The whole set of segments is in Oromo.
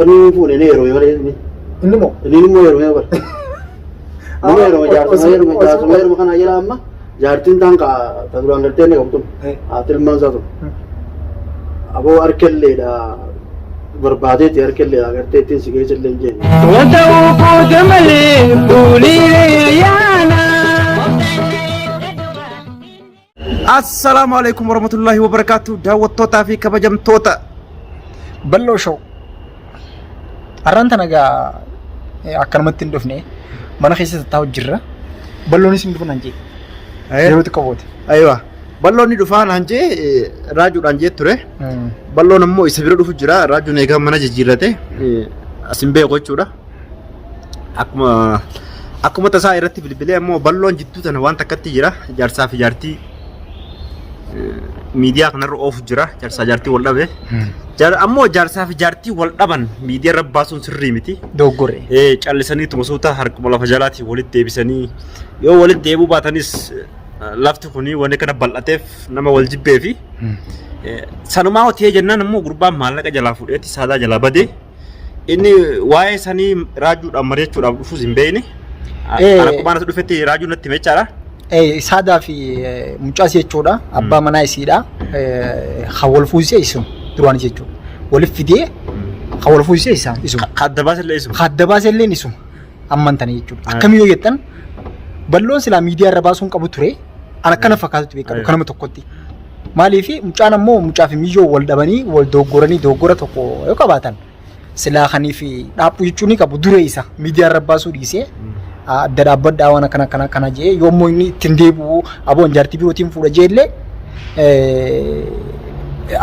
Inni fuudhee ni heerume malee inni. Inni moo? Inni immoo heerumee bara. Nama heerume jaarsuma heerume jaarsuma heerume kana jala amma jaartiin taan ka ta duraan galtee inni qabdu haati ilmaan isaa tun. Aboo harkelleedha barbaadeeti harkelleedha gartee ittiin si geesse illee hin jenne. Assalaamu alaikum warahmatullahi wabarakatuh daawwattootaa fi kabajamtoota Bal'oo show. Har'aan tana egaa akkanumatti hin dhufne mana keessa tattaa'u jirra. Bal'oonis hin dhufu naan jee. Yeroo xiqqoo booda. Aywa. Bal'oon ni dhufaa naan jee raajuudhaan jee ture. Bal'oon ammoo isa bira dhufu jira. Raajuun egaa mana jijjiirrate as hin beeku jechuudha. Akkuma akkuma tasaa irratti bilbilee ammoo bal'oon jidduu tana waan takkatti jira. Jaarsaa fi jaartii miidiyaa kanarra oofu jira. Jaarsaa jaartii wal dhabe. Ammoo jaarsaa fi jaartii wal dhaban miidiyaa irra baasuun sirrii miti. Dogoggorre. Callisanii tuma suuta harkuma lafa jalaatiin walitti deebisanii yoo walitti deebuu baatanis lafti kuni wanni kana bal'ateef nama wal jibbee fi sanumaa hotee jennaan immoo gurbaan maallaqa jalaa fuudheetti saadaa jalaa badee inni waa'ee sanii raajuudhaan mari'achuudhaaf dhufuus hin beekne. Ana qubaan as dhufetti raajuun natti hime jechaadha. Saadaa fi mucaas jechuudha. Abbaa manaa isiidha. Kan wal fuusisee isuma duraanis jechuudha. Waliif fidee kan wal fuusisee isaan isuma. Ka adda baasellee isuma. Kan adda baasellee isuma. Amman tana jechuudha. Akkamii yoo jettan bal'oon silaa miidiyaa irra baasuun qabu ture. An akkana fakkaatutti beekamu kanama tokkotti. Maaliif mucaan ammoo mucaa fi miyyoo wal dhabanii wal dogoggoranii dogoggora tokko yoo qabaatan silaa kanii fi dhaaphuu jechuun ni qabu dura isa miidiyaa irra baasuu dhiisee adda dhaabbadhaa waan akkana akkana akkana jee yommuu inni ittiin deebi'u aboon jaartii birootiin fuudha jeellee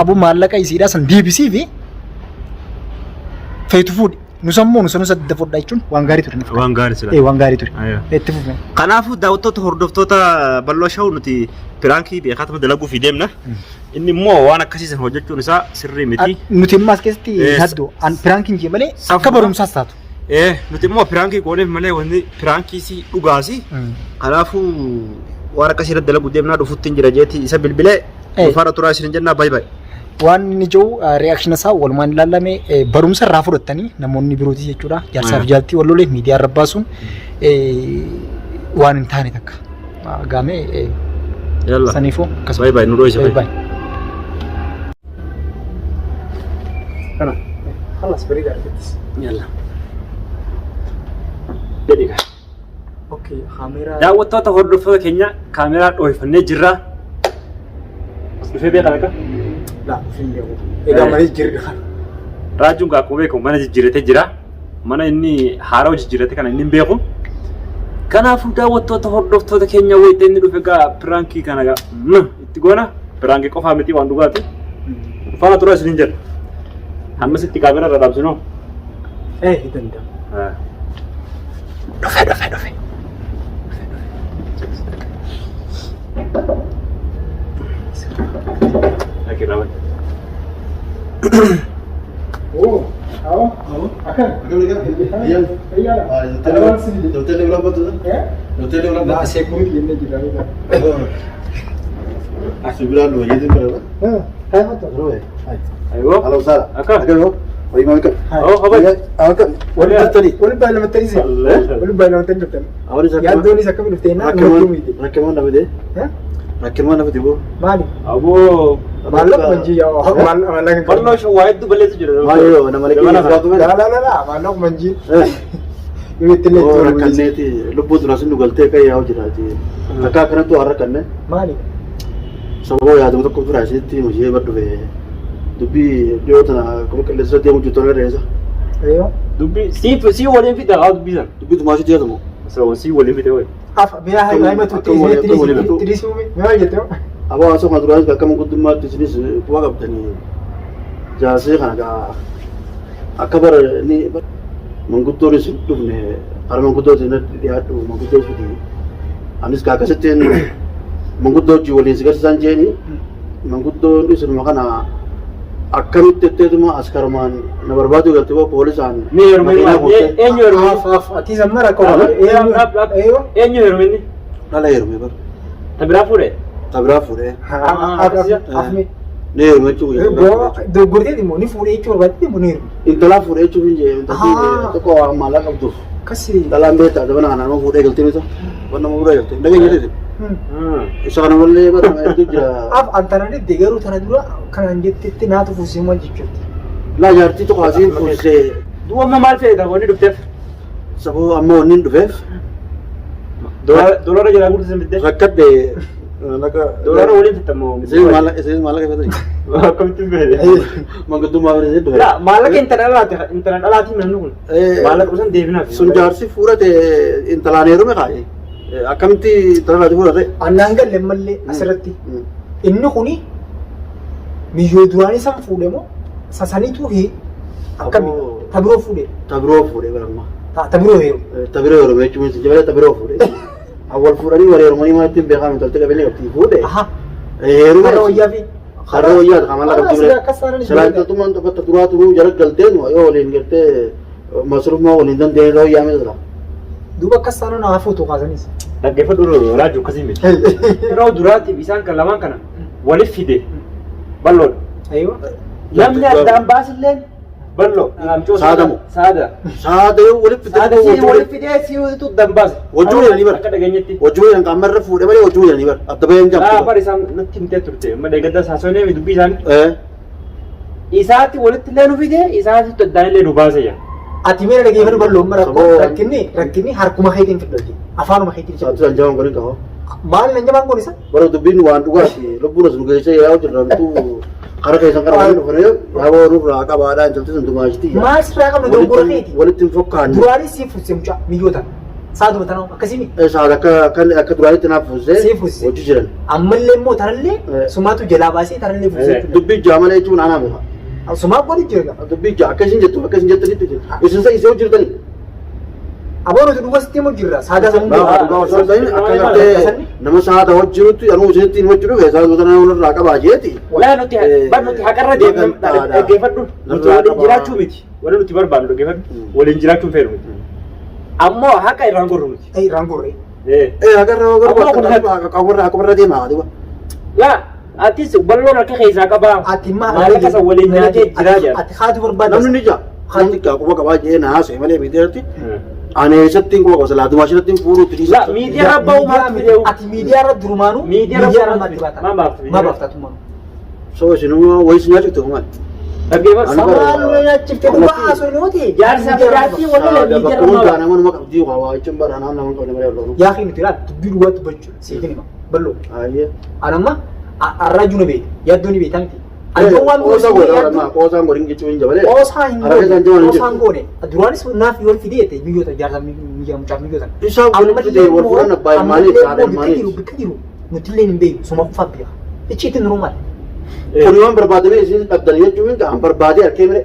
aboo maallaqa isiidhaa san deebisii fi feetu fuudhi. Nus ammoo nusa nusa adda fudhaa jechuun waan gaarii ture. Waan gaarii sila. Ee waan gaarii ture. Aywa. Itti fufe. Kanaafuu daawwattoota hordoftoota bal'oo shawuu nuti piraankii beekaatuma dalaguu fi deemna. Inni immoo waan akkasii sana hojjechuun isaa sirrii miti. Nuti immoo as keessatti Haddoo an piraankiin jee malee Safuu. akka barumsaas taatu. Nuti immoo piraankii gooneef malee wanni piraankiis dhugaasi. Kanaafuu waan akkasii irratti dalaguu deemnaa dhufutti hin jira jeeti isa bilbilee nu faana turaa isin jennaa baay baay. Waan inni jiru reaction isaa walumaan ilaalame barumsa irraa fudhattanii namoonni birootis jechuudha. Jaarsaa fi jaartii wal lolee miidiyaa irra baasuun waan hin taane takka gaamee Yalla. saniifuu akkasuma. Baay baay nu dho'isa. Baay baay. Kana. Khalas bareeda argattis. Yalla. Jedhi kaa. Okay, kaameeraa. Daawwattoota hordoftoota keenya kaameeraa dhoohifannee jirra. As dhufee beekaa akka? Laa, hin beeku. Egaa mana jijjiirri kana. Raajuun gaa akkuma beekamu mana jijjiirratee jira. Mana inni haarawa jijjiirrate kana inni hin beeku. Kanaafuu daawwattoota hordoftoota keenya wayita inni dhufe gaa piraankii kana gaa itti goona. Piraankii qofaa miti waan dhugaati. Faana turaa isiniin jedha. Hammasitti kaameeraa irra dhaabsinoo. Eh, hin danda'amu. Dhufe dhufe dhufe. Dhaqi raawwate. Oh, awo, akkam? Aywa. Akka? Waliin baay'ee si. Waliin baay'ee dhuftan. Yaaddoonis akkami dhuftee naa nutti miti. Rakkinumaan na fide boo. Maali? Aboo. Maallaqa manjii yaa maallaqa. Bal'oo shoo waa hedduu balleessu jira. Maal yoo nama liqii jiraatu La la la la maallaqa manjii. Yoo itti illee Oo itti rakkanneeti lubbuu dura sin galtee kan yaa'u jiraati. Takka akkanattu waan rakkanne Maali? Sababa yaadama tokko bira isinitti hojii bar dhufe dubbii dhiyoo tana akkuma qilleensa deemu jirtu irra reessa. Eeyyoo. Dubbii sii waliin fide haa dubbii sana. Dubbii tumaasii jedhamu. Sii waliin fide wayi. Af mi'a haimatu Akkam waliin- akkam waliin fixu? itti dhiisuu mi'a jette hoo? Aboo haasoo kana duraanis akka manguddummaatti isinis quba qabdanii jaarsee kana gaa akka bara inni manguddoon isin dhufne kara manguddoo isin dhiyaadhu manguddoo fidi anis gaa akkasittiin manguddoo wajjin waliin si garsiisan jeeni manguddoon isinuma kana akkamitti jetteetuma askarumaan na barbaadu galte boo poolisaan Mee heerume makiinaa guuttee eenyu heerume? Af af ati samma rakkoo qaba. Eeyyoo. Eenyu heerume inni? Dhala heerume bara. Ta biraa fuudhe? Ta biraa fuudhee. Af af mi. Ni heerume jechuun guyyaa. Dogoggorteeti immoo ni fuudhee jechuu barbaadde immoo ni heerume. Intalaa fuudhee jechuun hin jee intalti Ahaa. tokko waan maallaqa qabduuf. Akkasi. Dhalaan beektaa dabana kana nama fuudhee galtee miti. Waan nama fuudhee galtee. Dhageenya jechuudha. Isa kana malee bara hedduu jira. Af an tana didde garuu tana dura kanaan jettetti naatu fuusee maal jechuutti. Laa jaartii tokko asiin fuusee Duuba amma maal feeta wanni dhufteef? sababa amma wanni hin dhufeef Doolara jalaa guutuu sin fidde? rakkadhe maallaqa. Doolara waliin fitta moo? Isinis maallaqa fedhanii. Akkamittiin fedhe? Manguddummaa bira isin dhufe. Laa maallaqa intala dhalaati intala dhalaatii namni kun. Maallaqa kuusan deebinaaf. Sun jaarsi fuudhate intalaan heerume kaa'e. Akkamitti intala dhalaati fuudhate? Annaan galle mallee asirratti. Inni kuni miyyoo duraanii san fuudhe moo sasaniitu hii akkami ta biroo fuudhe Ta biroo fuudhe baramma. ta biroo heeru. Ta biroo heerume jechuun jabalee ta biroo fuudhe. Awwal fuudhanii wal heerumanii mana ittiin beekamu intalti qabeenya qabdi fuudhe. Aha. Heerume. Karra wayyaa fi. Karra wayyaa kan maallaqa qabdi Sila akkas taanaan Silaa intaltummaan tokko ta duraa turuu jala galteen yoo waliin galtee masrummaa waliin dandeenye ta'uu yaamee jira. Duuba akkas taanaan haa fuutu kaasanis. Dhaggeeffadhu raajuu akkasii miti. Yeroo duraatiif isaan kan lamaan kana waliif fide bal'oodha. Aywa. Namni addaan baasillee bal'oo. Saadamu. Saada. Saada yoo walitti Saada si waliif fidee si walitti addaan baase. Wajjin jedhanii bara. Akka dhageenyetti. Wajjin jedhan qaama irra fuudhe malee wajjin jedhanii bara. Adda bahee hin Laa jaamtu. bar isaan natti himtee turte. Amma deeggadda saasonee dubbii isaanii. Eh. Isaatti walitti illee nu fide isaatti addaan illee nu baase jira. Ati mee dhaggeeffadhu bal'oon bara Saboo. rakkinni rakkinni harkuma keetiin fidhate afaanuma keetiin Saatu fidhate. san jamaan godhin qaba. Maal nan jamaan kun isa? Bara dubbiin waan dhugaati. Lubbuun as nu geessee yaa'u jirramtu kara keessan kara waliin dhufanii yaaboo nurraa qabaadhaa intalti sun dumaashti. Maal sirraa qabna dogoggora keeti? Walitti hin fokkaanne. Duraanis siif fuuse mucaa miyyoota. Saatuma tanaa akkasii mi? Saada akka akka duraanitti naaf fuusee Sii fuusise. hojii jiran. Ammallee immoo tanallee sumaatu jalaa baasee tanallee fuuse jechuudha. Dubbii ijaa malee jechuun anaa beeka. Sumaa godhi jira gafa. Dubbii ijaa akka isin jettu akka isin jettanitti jira. Isin isa isee hojjetanii. Aboo nuti dhuga sitti himu jirra. Saadaa sammuu Gaafa dhugaa osoo hin ta'in akka gartee nama saada hojjetutti anuu isinitti hin hojjetu keessaa gosa nama irraa qabaa jeeti. Laa nuti bar nuti haqarra deemna dhaggeeffadhu. Nuti waliin jiraachuu miti. Wani nuti barbaannu dhaggeeffadhu. Waliin jiraachuu hin feenu miti. Ammoo haqa irraan gorru miti. Irraan gorre. Eh haqa irraa Ammoo kun haqa. gorru haqa deemaa duuba. Laa atis bal'oon harka keessaa qabaa. Ati maal Maallaqa san waliin nyaatee jiraa jira. Ati haati barbaadda. Namni ni jaa. Namni gaa quba qabaa jee na haasa'e malee miidiyaatti. Ani eessatti hin quba qaba silaa dumaashirratti hin fuudhuutti dhiisa. Laa miidiyaa irra ba'uu maaltu fidee? Ati miidiyaa irra durumaanuu Miidiyaa irra miidiyaa irra ba'uu maatti baata. Maal baafta? Maa baafta tummaa? So isinuma wayii isin nyaachifte maal? Dhaggeeffadhu. Ani bara- Maal nu nyaachifte dhugaa haasoo ni hooti. Jaarsaa fi jaartii wal lola Saada miidiyaa bakka irra maal? hundaa nama numa qabdii waa waa jechuun bara nama nama qabne malee walloonu. Yaa fi nuti laal dubbii dhugaa dubbachuu siifin hima. Bal'oo. Ayyee. Anamma arraa juna beekta. Yaaddoo ni beekta miti. Addoo waan Qoosaa goone godha yaaddoo. qoosaan godhin jechuun hin jabalee. Qoosaa hin Harka isaan goone. jaban hin Qoosaa hin jirtu. goone. Duraanis naaf yoo fidee jette biyyoota jaarsaa biyya mucaaf biyyoota. Isaan walitti fidee wal fuudhan abbaa ilmaanii haadha Bikka ilmaanii. jiru bikka jiru nuti illee hin beeknu suma qofa beeka. Icciitiin nuruu maali? Kuni waan barbaadamee isin dhabdanii jechuun hin ta'an barbaadee harkee mire.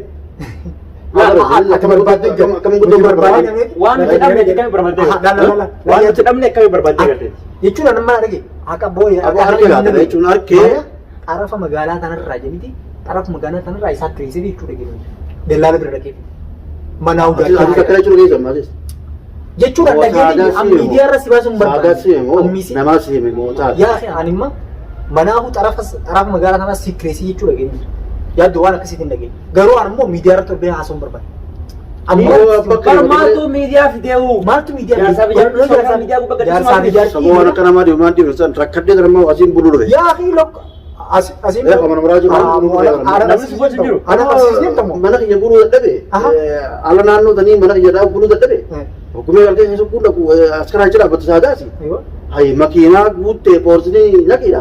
Ati barbaaddee jira. Akkamiin guddoo barbaadee. Waan nuti dhabne akkamiin barbaaddee garte? Waan nuti dhabne akkamiin barbaaddee garte? Jechuun anamma dhage haqa booya. Aboo harkee laata jechuun harkee. Xarafa magaalaa tanarraa jedhiti xarafa magaalaa tanarraa isaa kireessee jechuudha jedhu. Dallaala bira dhaqee. Manaa Ati hojjaa. akkana jechuun keessa maalis. Jechuun dhagee amma miidiyaa irra si baasuun Saadaa si himu Ammiisi. namaa si hime mootaati. Yaa akhi ani imma manaafu xarafa xarafa magaalaa tanaa si kireessee jechuudha dhagee. Yaaddu waan akkasiitiin dhagee. Garuu ani immoo miidiyaa irratti ol bahee haasa'uun barbaada. Ammoo bakka Bar maaltu miidiyaa fideewu? Maaltu miidiyaa Jaarsaa fi jaartii soofaa miidiyaa gubbaa gadhiisuu Jaarsaa fi jaartii. Saboo waan akka namaa deemu maan deemu san rakkadhee gara asiin buluu dhufe. Yaa akhi lokk as asiin. Eh, mana biraa jiru. Namni si gocha jiru. Ana qabsiisnee tamu. Mana kiyya buluu dadhabe. Aha. Ala naannoo tanii mana kiyya dhaa buluu dadhabe. Hoggumee galtee keessa guudha askaraa jira dhaabbatu saadaasi. Aywa. Hayi makiinaa guuttee poolisni naqiidha.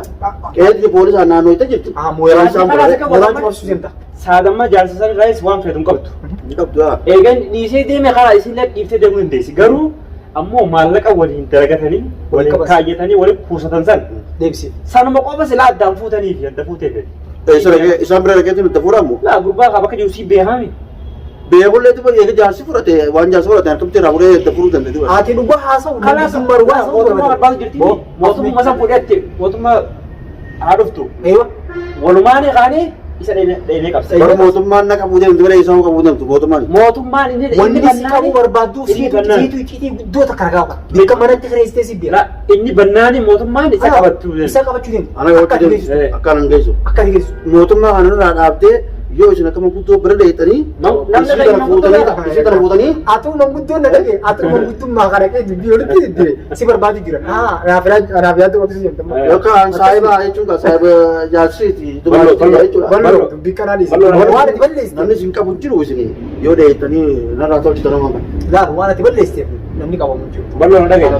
Qeerri poolisaan naannoo itti jirti. Ah, mooraa Isaan Karaa bulee. akka Mooraa qabsiisuu deemta. Saadamma jaarsa san irraayis waan feetu hin qabdu. Ni qabdu haa. Eegan dhiisee deeme karaa isin dhiiftee deemuu dandeessi. Garuu ammoo maallaqa waliin dalagatanii, waliin qabas. kaayyatanii, waliin kuusatan san Deebisi. sanuma qofa silaa addaan fuutanii fi adda fuutee fedhi. Isa dhaqee isaan bira dhaqeetti nutti fuudhamu. Laa gurbaa qaba akka jiru si beekami. Beekullee tuba eega jaarsi fudhate waan jaarsi fudhate harkamti irraa fuudhee adda fuudhuu danda'e tuba. Ati dhugaa haasa'u. Kalaas marwaa haasa'u mootummaa barbaadu jirti. Mootummaa san fuudhee mootummaa haa dhuftu. Aywa. Walumaan kaanii Isa dheenee qabsa. Bara mootummaan na qabuu deemtu malee isaan qabuu deemtu mootummaan. Mootummaan inni Wanni inni si qabuu barbaadduuf inni siitu bannaani. siitu icciitii guddoo takka ragaa qaba. Bakka manatti kireessitee si beeka. La inni bannaani mootummaan isa qabattuu deemtu. Isa qabachuu deemtu. Ana Akka qabachuu ati deemtu. geessisu. Akka anan geessu. Akka ati geessisu. Mootummaa kana irraa dhaabdee yoo isin akka manguddoo bira dheeyxanii Namni isii dhaqee kana manguddoo fuutanii bira isii kana fuutanii Atuu manguddoon na dhage atuu manguddummaa kana qee dubbii walitti diddire si barbaadu jira. Haa anaaf anaaf yaaddu qabsiisu jirta. yookaan saahiba jechuun kan saahiba jaarsiiti Bal'oo, bal'oo. jechuudha. Bal'oo dubbii kanaan dhiisi. Bal'oo. Waan ati balleessite. Namni isin qabu hin jiru isin yoo dheeyxanii narraa tolchitan nama kana. Laal waan ati balleessiteef namni qabamu hin jiru. Bal'oo na dhagaye.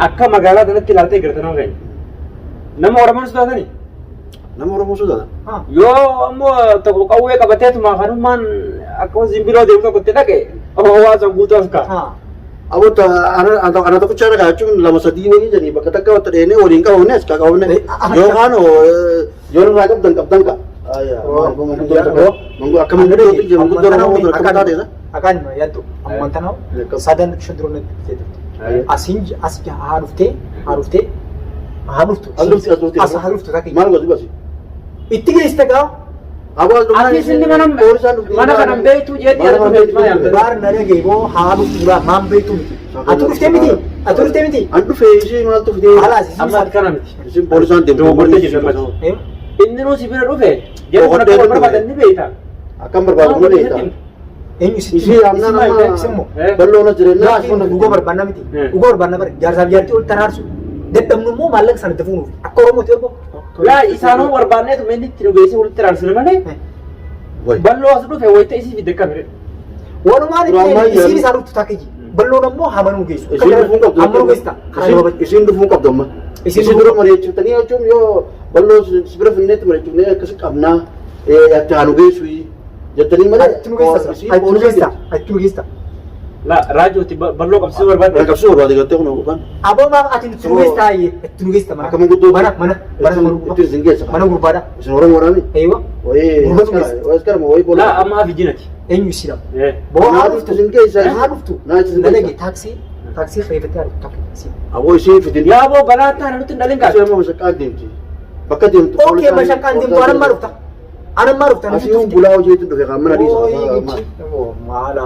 Akka magaalaa kanatti ilaaltee garta nama keenya. Nama Oromoon sodaatani. Nama Oromoo sodaata. Yoo ammoo tokko qawwee qabateetuma kanummaan akkuma simbiroo deemu tokko itti dhaqe waa san guutuu as ka'a. Abota ana tokkicha irra jechuun lama sadii wayii jedhanii bakka takka wata dheenee waliin qabamne as qabamne yookaan yoo irraa qabdan qabdan ka. Akka manguddootti jira manguddoo Oromoo akkam taateedha. Akaan yaaddu ammaan tana sadan shan dura natti dhuftee turte. Asiin as haa dhuftee haa dhuftee haa dhuftu. As dhufti as dhufti. As haa dhuftu takka. Maal gosi basi? Itti geessite gaa. Aboo as dhufnaan Atis inni mana poolisaan dhufti. mana kanan beektu jeetti Mana as kanan dhufte beektu. yaamte. Baar na dhagee boo haa dhuftu duraa maan beektu miti. Atu dhuftee miti. Atu dhuftee miti. An dhufee ishee maaltu fidee? Halaas isin Amma ati kana miti. Isin poolisaan deemtu. Dogoggortee jirti ammatti. Inni nuu si bira dhufe jedhu kun akka wal barbaadan ni beekta. Akkam barbaadu malee ta'a. Eenyu sitti Ishee amnaan amma Simmo. bal'oona jireenyaa Laakiin dhuga barbaanna miti. Dhuga barbaanna bara jaarsaaf jaartii ol taraarsu. Dadhabnu immoo maallaqa sana itti fuunuuf. Akka Oromooti ergo. Laa isaanuu barbaanneetu inni itti dhugeessee walitti raarsine malee bal'oo as dhufe wayita isii fidde kamire. Walumaan Duraan itti baay'ee isiin isaa dhuftu takka iji. Bal'oon ammoo hamanuu geessu. Isiin dhufuu qabdu. Hamanuu geessita. Karaa nama baddu. Isiin dhufuu qabdu amma. Isiin Isiin dhufuu dura mari'achiiftanii jechuun yoo bal'oo si bira finneetti mari'achiifnee akkas qabnaa itti aanu geessu jettanii malee. Ati nu geessa. Ati nu geessa. Ati nu geessa. La raajooti bal'oo qabsiisuu barbaadde. Qabsuu barbaade gartee kun yookaan Aboo maaf ati nu geessa taa'ee itti nu geessa mana. akka manguddoo Mana mana mana itti isin geessa. mana gurbaadha. Isin Oromoodhaami. Eeywa. Wayii Gurbatu geessa. wayii askarama wayii La bola. amma hafi jinati. Eenyu isii lama. Boo haa Naa dhuftu. isin geessa. Haa dhuftu. Naa isin Na dhage geessa. taaksii taaksii kireeffattee haa dhuftu takka isii. Aboo isiin fidin. Yaa boo balaa taana nutti hin dhalin Isheen kaase. amma mashaqqaan deemti. Bakka deemtu. Okee mashaqqaan deemtu anammaa dhufta. Anammaa dhufta. Asiin bulaa hojiitti dhufe kan mana dhiisa.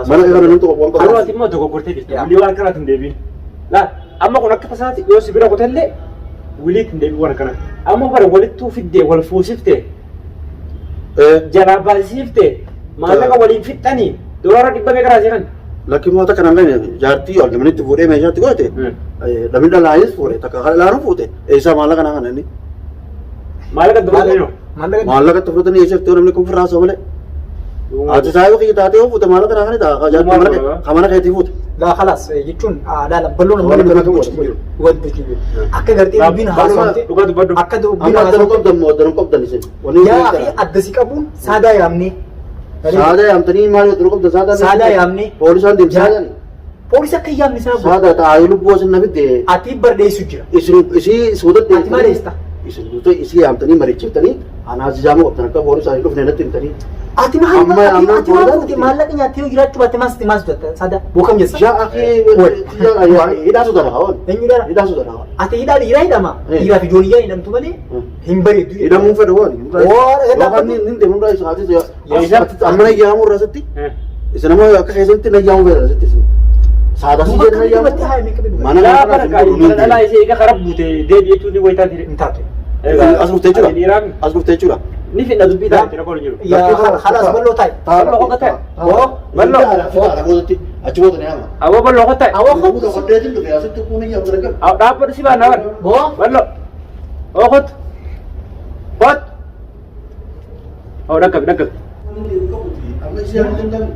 Mana kana namni tokko waan Haroo qabu. ati immoo dogoggortee jirti. Wilii waan kanaatti hin deebiin. La amma kun akka tasaati yoo si bira kutellee wiliitti hin deebiin waan kana. Amma bara walittuu fiddee wal fuusiftee jalaa baasisiiftee maallaqa waliin fixxanii doolara dhibba meeqa raasee kan. Lakki moota kana hin jaartii argamanitti fuudhee meeshaatti godhate. Namni dhalaayis fuudhe takka kan dhalaanu fuute eessaa maallaqa kana kana inni. Maallaqa dabalatanii noo. Maallaqa itti fudhatanii eessa itti namni kun firraa soo malee. Ati saayoo kiyya taatee yoo fuute maallaqa kana kana ta'a jaartii mana kee kan mana keetii fuute. Laa khalaas jechuun laala bal'oon amma Waan nama kana dubbachuu godhu. jiru. Dhugaa dubbachuu jiru. Akka gartee dubbiin haasofte Dhugaa dubbadhu. akka dubbiin Amma adda nu haasofte qabdan moo adda nu qabdan isin. Wanni yaa fi adda si qabuun saadaa yaamnee. Saadaa yaamtanii maal adda nu qabdan saadaa. Saadaa yaamnee. Poolisaan deemti saadaan. Poolisii akka yaamne isaa godhu. Saadaa taa'ee lubbuu isin na fidde. Ati bardeessu jira. Isin isii suutatti. Ati maal eessita? Isin duute isii yaamtanii marichiftanii anaa ajajaamuu qabdan akka poolisaan hin dhufne natti himtanii. Ati maal Amma ati amma ati maal poolisaan fuute maallaqa nyaattee yoo jiraachuu baatte maas maas jetta saadaa bookam jessa. Yaa akhi hidhaa sodaadha hawan. Eenyu dhala? Hidhaa sodaadha hawan. Ati hidhaa dhiiraa hidhama. Dhiiraa fi ijoollee hidhamtu malee hin bareeddu. Hidhamuun fedha waan. Oo, Yookaan inni deemuu irraa isa ati amma na yaamuu irraa sitti. Isa nama akka keessatti na yaamuu fedha sitti. Saadaa si Duuba jedhu na akkamitti yaamuu. dubartii haa meeqa bidu? Mana Laa kana bara hin kaa godhu intala dhalaa ishee eega karaa buute deebi jechuun ni wayitaa ture. Hin taatu. As dhuftee jira. As dhuftee jira. Ni fidna dubbii taate rakkoon hin jiru. Yaa khalaas bal'oo taa'i. Bal'oo qofa ta'e. Bal'oo. Achi booda ni yaama. Aboo bal'oo qofa ta'e. Awwa Kun hodheetiin dhufe asitti kun hin yaamtu dhaqan. Dhaabbatu si baana bara. Boo. Bal'oo. Oo kottu. Kottu. Oo dhaqqabi dhaqqabi. Amma isii yaamuu danda'amu.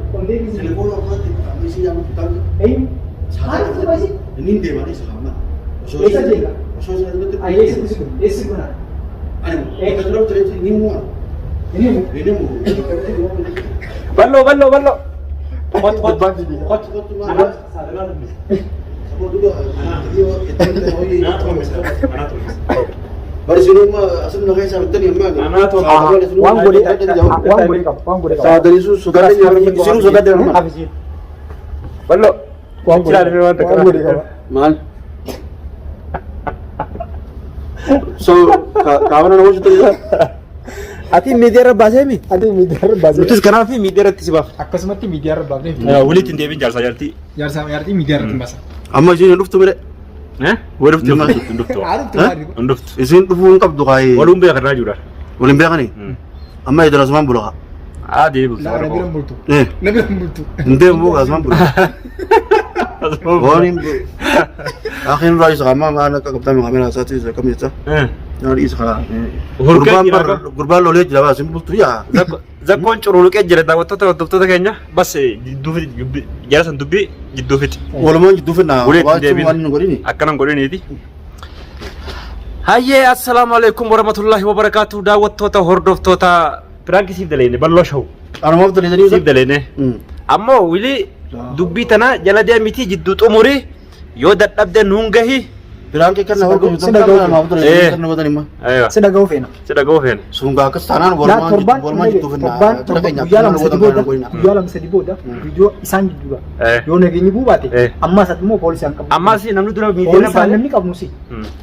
Telefoona ofirratti amma isii yaamuu danda'amu. Eenyu? Maal dhufte baasii? Inni hin deemaa isa hamma. Osoo Eessa deema? Osoo isa irratti. Ayi eessi kun eessi kun? Ani bakka dura ture ni mu'a. Inni mu. Ni mu. Bal'oo bal'oo bal'oo. Kottu kottu. Kottu kottu maal? Bari sinuma asin na keessa bittanii amma. Waan godhe waan godhe qaba waan godhe qaba. Saadanii sun sodaatanii isinuu sodaatanii amma. Hafisiin. Bal'oo. Waan godhe waan godhe qaba. Maal? So kaabana nama hojjetan jira? Ati miidiyaa irra baasee mi? Ati miidiyaa irra baasee. Nutis kanaaf miidiyaa irratti si baafna. Akkasumatti miidiyaa irra baafnee. Walitti hin deebiin jaarsaa jaartii. Jaarsaa jaartii miidiyaa irratti hin baasa. Amma isiin hin dhuftu mire. Eh? Wal dhuftu hin dhuftu. Haadhuftu Eh? maali? Hin dhuftu. Isiin dhufuu hin qabdu kaayee. Waluun beekan raajuudha. Waliin beekanii? Amma edana asumaan bula kaa. Haa deebisu. Na bira hin bultu. Eh. Na bira hin bultu. Hin deemu boo asumaan bula. Waan hin Akhin irraa isa amma maal akka qabxame kameraa isaatti isa kam jecha. Naan isa kaa. Hurkee jira Gurbaan gurbaan lolee jira baas hin bultu yaa. Zakkoon curuluqee jira daawwattoota hordoftoota keenya bas jidduu fi jara san dubbii jidduu fixi. Walumaan jidduu finna. Walitti hin deebiin. Waan hin godhini. Akkanan godhiniiti. Hayyee assalaamu alaikum warahmatullahi wabarakaatu daawwattoota hordoftoota piraanki siif daleene bal'oo show Anumaaf daleessanii siif daleene. Ammoo wilii dubbii tana jala deemiti jidduu xumuri yoo dadhabde nuun gahi. Piraankii kan nama godhu Si dhaga'u. anumaaf daleessanii kan nama godhan imma. Aywa Si dhaga'uu feena. si dhaga'uu feena. Sun gaa akkas taanaan Laa walumaan torbaan walumaan jidduu finna. torbaan Jara keenya guyyaa akka lama nama sadi godhan booda kana godhina. guyyaa lama sadi booda viidiyoo isaan jidduudha. Eh. Yoo nageenyi bu'uu baate Eh. ammaa isaatti immoo poolisii hin qabu. Ammaas namni dura miidiyaa irra Poolisaan baale. namni qabnu si.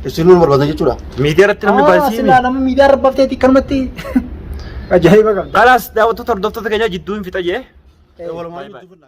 Isin nu barbaadan jechuudha. Miidiyaa irratti namni baasii. Silaa nama miidiyaa irra bafteeti kanumatti ajaa'iba qabda. Kalaas daawwattoota hordoftoota keenya jidduu hin fixa jee. Walumaan jidduu finna.